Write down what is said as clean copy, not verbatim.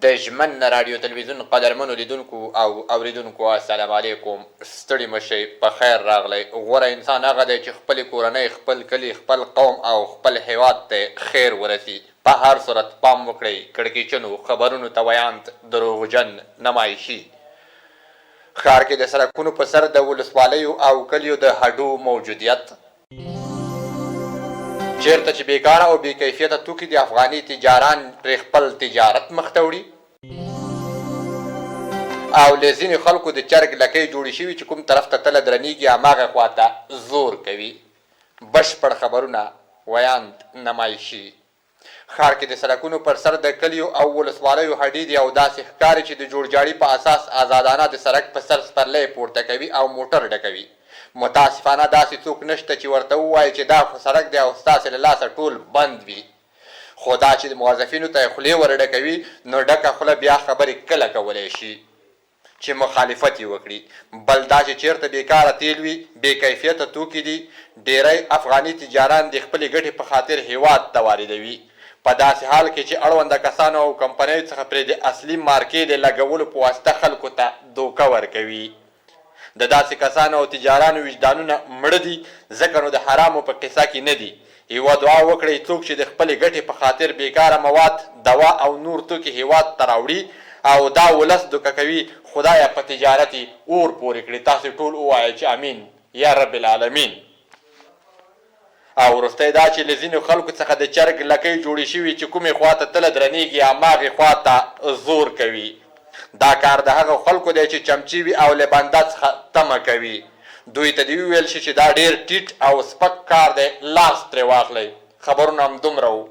د ژمن راډیو تلویزیون قدرمنو لیدونکو او اوریدونکو، السلام علیکم، ستړي مه شئ، په خیر راغلئ. غوره انسان هغه دی چې خپلې کورنۍ، خپل کلي، خپل قوم او خپل هیواد ته خیر ورسي. په هر صورت پام وکړئ کړکیچنو خبرونو ته. ویاند دروغجن نمایشي. ښار کې د سړکونو په سر د ولسوالیو او کلیو د هډو موجودیت، چېرته چې بېکاره او بې کیفیته توکي دي، افغاني تجاران پرې خپل تجارت مخته وړي. او له ځینې خلکو د چرګ لکۍ جوړې شوي چې کوم طرف ته تله درنیږي، هماغه خوا ته زور کوي. بشپړ خبرونه. ویاند نمایشي. ښار کې د سړکونو پر سر د کلیو او ولسوالیو هډې دي او داسې ښکاري چې د جوړجاړي په اساس ازادانه د سړک په سر سپرلی پورته کوي او موټر ډکوي. متاسفانه داسې څوک نشته چې ورته ووایي چې دا خو سړک دی او ستاسې له لاسه ټول بند وي. خو دا چې موظفینو ته خولې ور ډکوي، نو ډکه خوله بیا خبرې کله کولی شي چې مخالفت یې وکړي. بل دا چې چېرته بېکاره تېل وي، بې کیفیته توکي دي، ډېری افغاني تجاران د خپلې ګټې په خاطر هېواد ته واردوي، په داسې حال کې چې اړونده کسانو او کمپنیو څخه پرې د اصلي مارکې د لګولو په واسطه خلکو ته دوکه ورکوي. د داسې کسانو او تجارانو وجدانونه مړه دي، ځکه نو د حرامو په قصه کې نه دي. یوه دعا وکړئ، څوک چې د خپلې ګټې په خاطر بېکاره مواد، دوا او نور توکي هېواد ته راوړي او دا ولس دوکه کوي، خدایه په تجارت یې اور پورې کړې، تاسې ټول ووایئ چې امین یا رب العالمین. او وروستی دا چې له ځینو خلکو څخه د چرګ لکۍ جوړې شوي چې کومې خوا ته تله درنېږي، هماغې خوا ته زور کوي. دا کار د هغو خلکو دی چې چمچې وي او له بنده څخه تمه کوي. دوی ته دې وویل شي چې دا ډېر ټیټ او سپک کار دی، لاس ترې واخلئ. خبرونه همدومره وو.